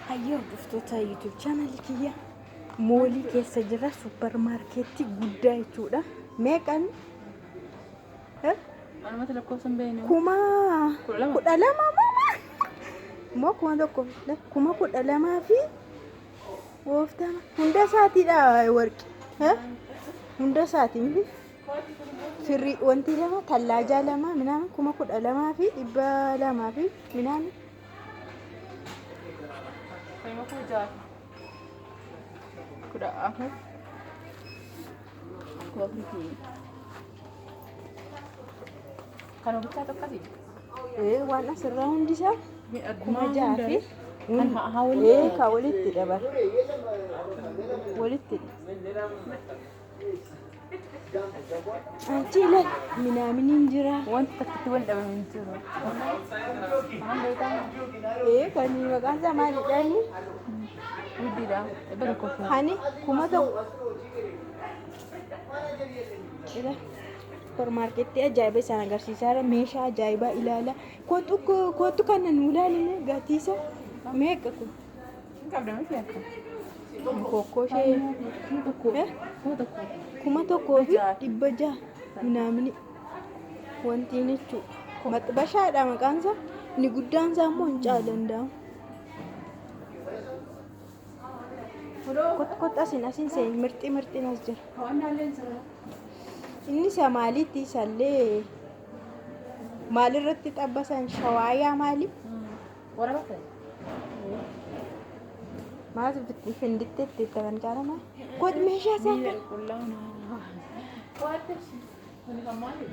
Hayyee hordoftoota YouTube chaanalii kiyya moolii keessa jira supparmaarkeettii guddaa jechuudha. Meeqan? Anumatti lakkoofsa hin beekne. 12,000 mama moo 1000 12,000 fi gooftama hunda isaatiidha warqi hunda isaati miti firri wanti lama tallaajaa lama minaamin 12,200 fi minaamin. 6,014. 14 fi. Kan ofitti akkasii. Ee waan asirraa hundi isaa 6,000 fi Kan haa walitti. Ee ka walitti dabar. Walitti. Achi ilaal minaaminiin jira. Wanti takkatti wal dhabame hin jiru. Waan beekaa. Ee kan maqaan isaa maalidha inni? Guddiidha. 100 fi. Hani 1000. Ila supermaarkeettii ajaa'iba isaan agarsiisaa jira. Meeshaa ajaa'ibaa ilaala. Kootu kootu kana nu ilaalime gatiisa meeqa kun? Hin qabda miti akka. Kokkoo ishee 1000. Eh? 1000. 1600 minaamini wantiin jechuudha. Maxbashaadha maqaan isaa. Inni guddaan isaa immoo hin caalu danda'amu. Kottu kottu asin asin seeni mirxii mirxiin as jira. Hawannaallee jira. Inni isa maaliitti isallee maalirratti xabbasan shawaayaa maali? Waraba ta'e. Maaltu finditti itti kan caala maali? Kottu meeshaa isaa Miila akka qullaa naannoo. Kuni kan maali?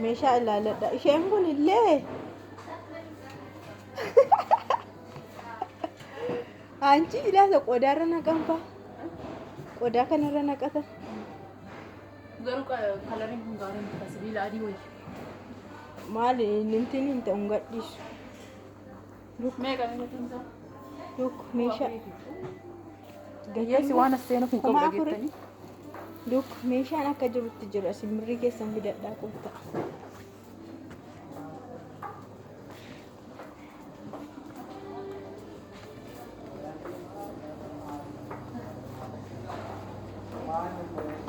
Meeshaa ilaaladha. Isheen kun illee Anchi ilaala qodaarra naqan fa'a. Qodaa kanarra naqatan. Garuu kalariin kun gaarii miti sibiila adii wayya. Maali nimtiin hin ta'u hin gadhiisu. Meeqa gatiin isaa? Duk meeshaa. Hiyyeessi waan as seenuuf hin qabu 4000. dhageettanii. Duk meeshaan akka jirutti jira. Simbirrii keessan fidadhaa koottaa.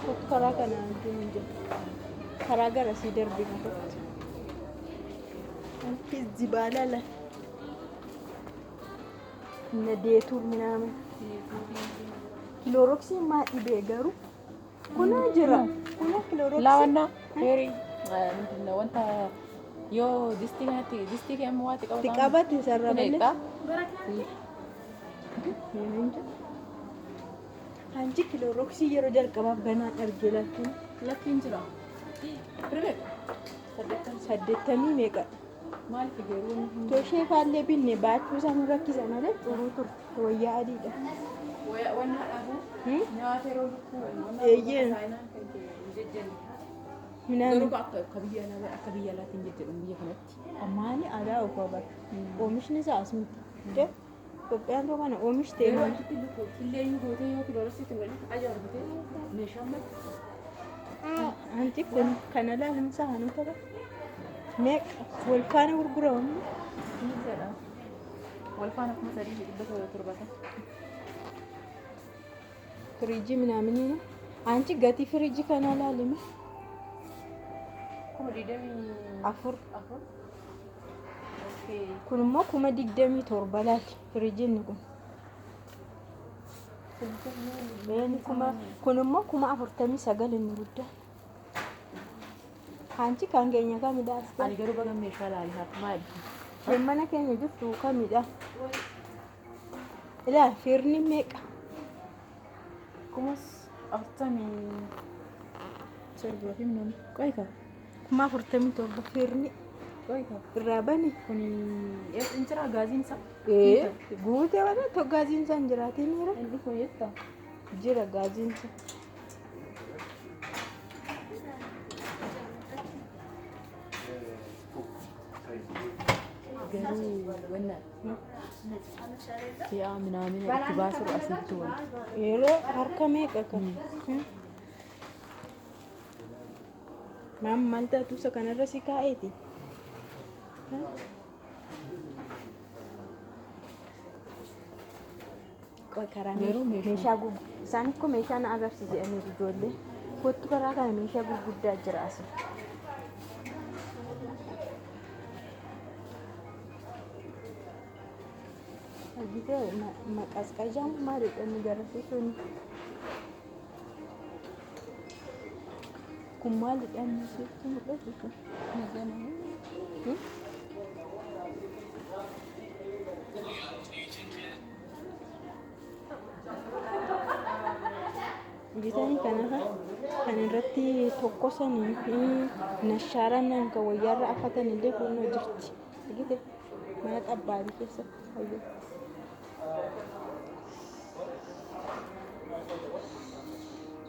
Kottu karaa kanaan deemu jira. Karaa garasii darbina kottu. Wanti zibaalaa la. Na deetuun minaamin. Kilooroksiin maa dhibee garuu? Kunoo jira. Kunoo kilooroksii. Laawannaa feerii ምንድን ነው wanta yoo distii kanatti distii kee amma waatti Itti qabatan qabate sarara malee. Hanji kilooroksii yeroo jalqabaaf ganaan arge lakkiin. Lakkiin jira. Birbe. 80 meeqa? Maaliif garuu Toshee faallee binne baachuu isaa nu rakkisa malee xuruu turte wayyaa adiidha. Wanna dhabu nyaata yeroo lukkuu Eeyyee. Saayinaan kan kee hin jejjennu. Minaan Garuu akka biyya alaa akka biyya alaatti hin jejjedhu biyya kanatti. Ammaani alaa ofaa bara. Oomishni isaa as miti. Itoophiyaan too kana oomishtee Yeroo maali? achitti lukkuu illee gootee yoo kiloorositti hin godhin ajaa'ibutee meeshaan malee. Anti kun kana ilaaluun isaa hanuuta bara. Meeqa wal faana gurguramu? Wal faana 3770. Firiijii minaaminii. Anchi gatii firiijii kana ilaalime. 24,000. Afur. Kun immoo 27,000 laali firiijiin kun. Kuma kun immoo 49,000 inni guddaa. Anchi kan keenya kamidha as Ani garuu baga meeshaa ilaali haa maali? Isheen mana keenya jirtu kamidha? Ilaa firni meeqa? 47,000 fi minaan. Qoy ka. 47,000 firni Qoy ka. irraa bane. Kuni hin jira gaaziin isaa. Ee guutee waan tokko gaaziin isaa hin jiraatiin jira. Hin dhufu jetta. Jira gaaziin isaa. Garuu wanna si'a minaamina itti baasuu asitti wal. Yeroo harka meeqa kan? Maam maal taatu isa kanarra si kaa'eeti? Qoy karaa Garuu meeshaa- meeshaa isaan ikkoo meeshaa na agarsiise jedhaniiru ijoollee. Kottu karaa kana meeshaa gurguddaa jira asii. Argitee maqasqajaan maalidha inni garasiisuun? Kun maalidha inni sitti mul'atu kun? Hmm? Bitanii kanafa kan irratti tokkosanii fi nashaaraan kan wayyaarra afatan illee kunnoo jirti. Argite mana xabbaabii keessatti fayyadu.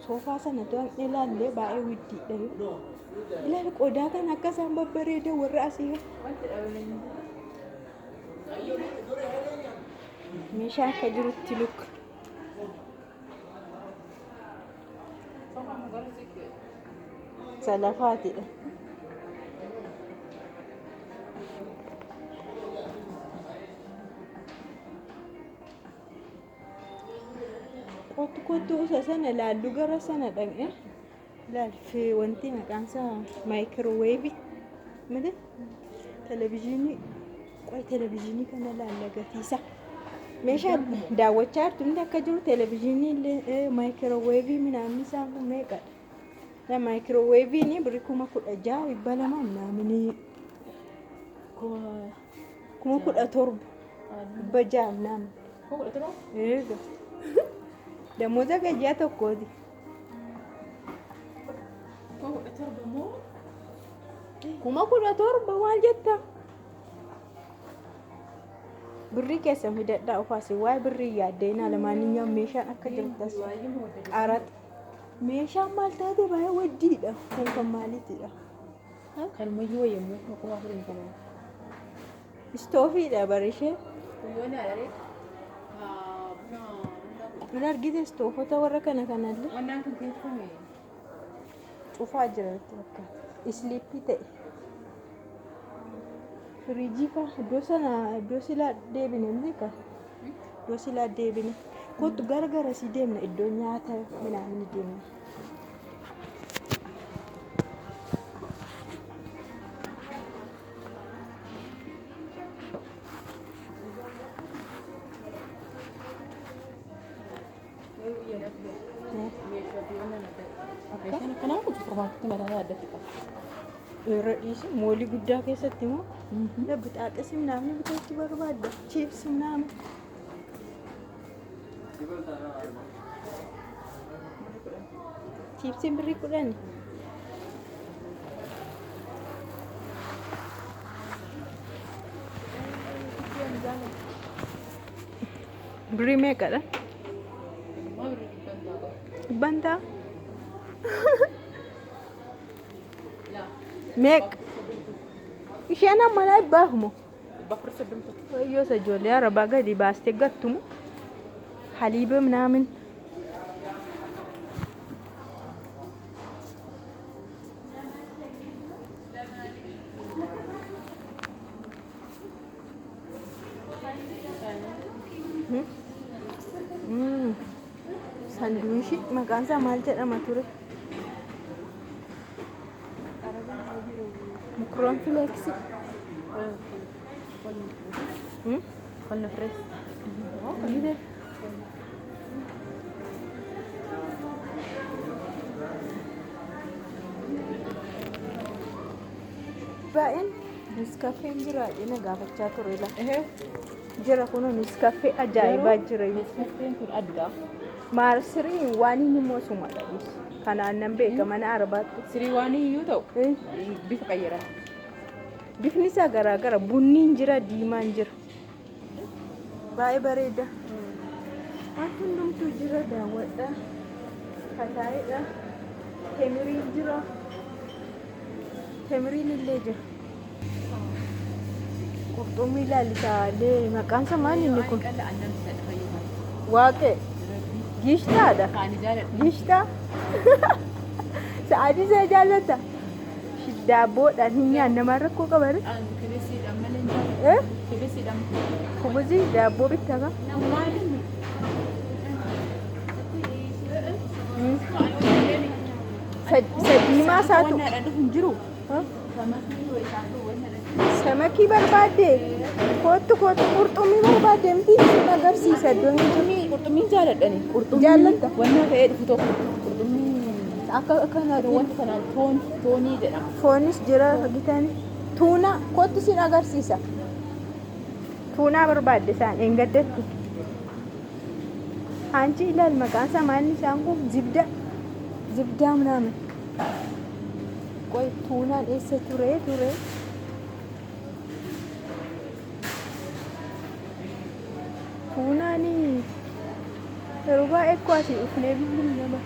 Soofaa sana to'an ilaallee baay'ee widdiidha. Ilaali qodaa kan akka isaan babbareedan warra asii. Meeshaa akka jirutti luk. Isa lafaatidha. Kottu kottu isa sana ilaallu gara sana dhaqne ilaalfi wanti maqaan isaa maayikirooweevii miti televizyiinii qoy televizyiinii kana ilaalla gatiisa. Meeshaa daawwachaa jirtu hundi akka jiru televizyiinii illee maayikirooweevii minaamni isaan kun meeqadha? Maayikirooweeviin birrii 16,200 minaaminii 17,600 minaamin. 17,000? Eega. Damoota gayyaa tokkooti. 17,000 moo? 17,000 maal jetta? Birrii keessan fidadhaa ofaasi waa'ee birrii yaaddeenaa lamaaniyyaan meeshaan akka jirtu as qaraxa. Meeshaan maal taate baay'ee waddiidha. Kun kan maaliitidha? Kanumayyuu wayyammuu 4,000 kana. Istoofiidha barishee. Guyyoon haadharee. Mana argite istoofota warra kana kanallee Wannaan kun keessame. cufaa jira natti fakkaata. Isliippii ta'e. Firiijii fa'a iddoo sana iddoo silaa deebine miti ka. Iddoo silaa deebine. Kottu gara garasii deemna iddoo nyaata midhaanii deemna. Meeshaan akkanaa kun supermaarkeetii mataa isaa addatti qaba. Yeroo dhiisi moolii guddaa keessatti immoo bixaaxis namni bitachuu barbaadda. Chiipsi namni. Chiipsiin birrii 10. Birrii meeqadha? Dhibban ta'a? Meeqa? Isheen amma na dhibbaaf moo? 431. Wayyoo isa ijoollee arabaa gadi baastee gattumu. Haliiba minaamin. Sanduushii maqaan isaa maal jedhama ture? Mukroon fileeksii. Qonna firees. Baay'een niskaffeen jira jedhee na gaafachaa ture la. Jira kunoo niskaffee ajaa'ibaa jira. Niskaffeen kun adda. Maal sirii waan inni immoo sumadha. Kanaan nan beeka mana arabaatti. Sirii waan iyyuu ta'u bifa qayyarata. Bifni isaa garaagara bunniin jira diimaan jira. Baay'ee bareeda. Wanti hundumtuu jira daawwadha. Fataayidha. Temiriin jira. Temiriin illee jira. Qurxummii ilaalisaalee maqaan isaa maal inni kun? Waaqee. Giishtaadha. Giishtaa. Sa'aatii isaa jaallata. Daabboodhaan hin nyaanne maal rakkoo qaba ree? Kubuzii daabboo bittaa qaba. Isa diimaa isaatu. Hin jiru. Samakii barbaadde kottu kottu qurxummii barbaadde miti sin agarsiisa iddoon jiru. Qurxummiin jaaladhani. Qurxummii Jaallatta? Wanna fe'ee dhufu tokko. Qurxummii akka akka wanta kanaan toon toonii jedhama. Foonis jira argitani. Tuunaa kottu sin agarsiisa. Tuunaa barbaadde isaan eengaddatti. Hanchi ilaal maqaan isaa maalni isaan kun zibda zibdaa ምናምን. Qoy tuunaan eessa ture ture? Tuunaan yeroo baay'ee akkoo asii dhufnee binnu nama.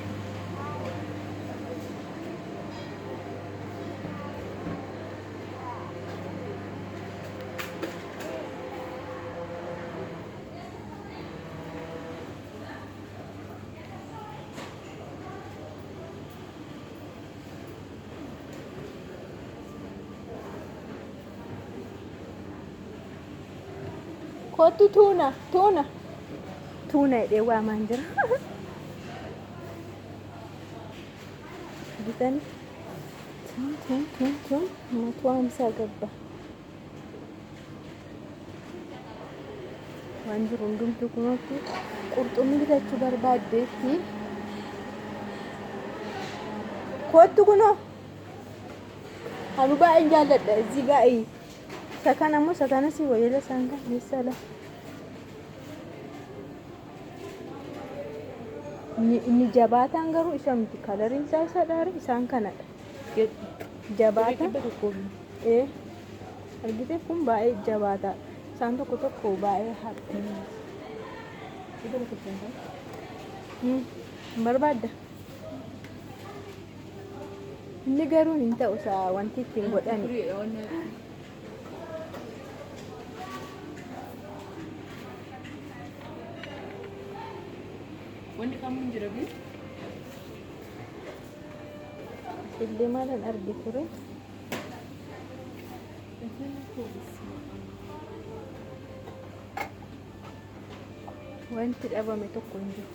Kottu tuuna tuuna tuuna jedhee waamaan jira. Bitani tuun tuun tuun tuun 150 ገባ. Waan jiru hundumtuu kunuutti qurxummii bitachuu barbaaddeetti. Kottu kunoo anu baay'een jaalladha እዚህ ጋ isa kana immoo isa kana si wayyala isaan kan meessala. Inni jabaataan garuu isa miti kalariin isaa isa dhaare isaan kanadha. Jabaataan ee argite kun baay'ee jabaataadha. Isaan tokko tokko baay'ee haphii. Hin barbaadda. Inni garuu hin ta'u isaa wanti ittiin godhani. Wanni kamuu hin jira bii? Illee maalan arge ture? Wanti dhabame tokko hin jiru.